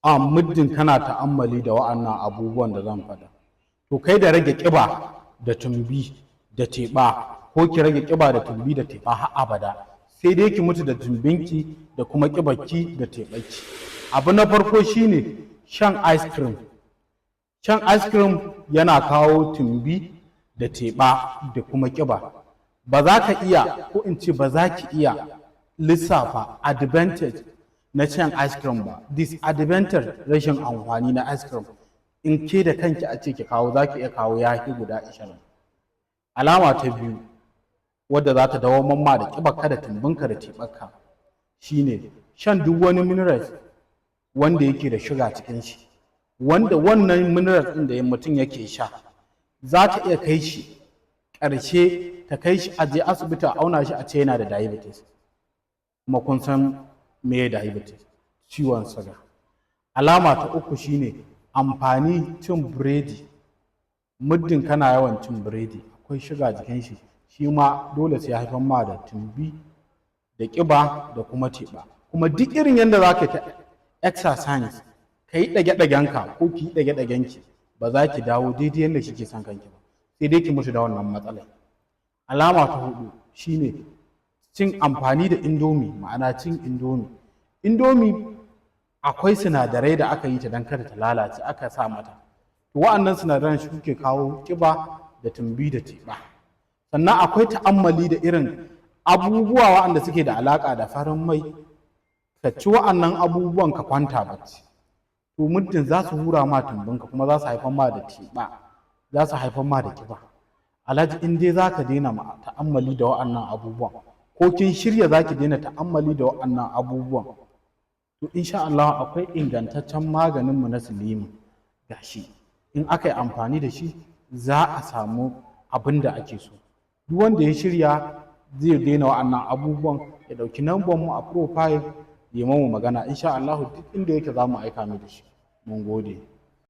A muddin kana ta'ammali da wa'annan abubuwan da zan faɗa, to kai da rage ƙiba da tumbi da teɓa, ko ki rage ƙiba da tumbi da teɓa, har abada sai dai ki mutu da tumbinki da kuma ƙibarki da teɓarki. Abu na farko shine shan ice cream. Shan ice cream yana kawo tumbi da teɓa da kuma ƙiba. Ba za ka iya, ko in ce ba za ki iya lissafa advantage na shan ice cream ba, disadvantage, rashin amfani na ice cream, in ke da kanki a ce ki kawo, za ki iya kawo ya fi guda 20. Alama ta biyu wadda za ta dawo mamma da ƙibarka da tumbinka da teɓarka shine shan duk wani minerals wanda yake da shuga cikin shi, wanda wannan minerals ɗin da mutum yake sha za ta iya kai shi ƙarshe, ta kai shi a je asibiti a auna shi, a ce yana da diabetes. Kuma kun san me diabetes? Ciwon suga. Alama ta uku shine amfani cin biredi. Muddin kana yawan cin biredi, akwai shuga jikin shi, shi ma dole sai ya haifar ma da tumbi da ƙiba da kuma teɓa. Kuma duk irin yadda za ka ta exercise, ka yi ɗage-ɗagenka ko ki yi ɗage-ɗagenki, ba za ki dawo daidai yadda kike son kanki ba, sai dai ki mutu da wannan matsalar. Alama ta hudu shine cin amfani da Indomie, ma'ana cin Indomie. Indomie akwai sinadarai da aka yi ta don kada ta lalace aka sa mata. To, wa'annan sinadaran shi ke kawo ƙiba da tumbi da teɓa. Sannan akwai ta'ammali da irin abubuwa wa'anda suke da alaƙa da farin mai. Ka ci wa'annan abubuwan ka kwanta bacci, to muddin za su hura ma tumbinka, kuma za su haifar ma da teɓa, za su haifar ma da ƙiba. Alhaji, in dai za ka daina ta'ammali da wa'annan abubuwan, ko kin shirya za ki daina ta'ammali da wa'annan abubuwan, to insha Allah akwai ingantaccen maganin mu na slimming. Gashi, in aka yi amfani da shi za a samu abin da ake so. Duk wanda ya shirya zai daina wa'annan abubuwan, ya ɗauki namban mu a profile, ya mu magana. Insha Allah duk inda yake za mu aika mai da shi. Mun gode.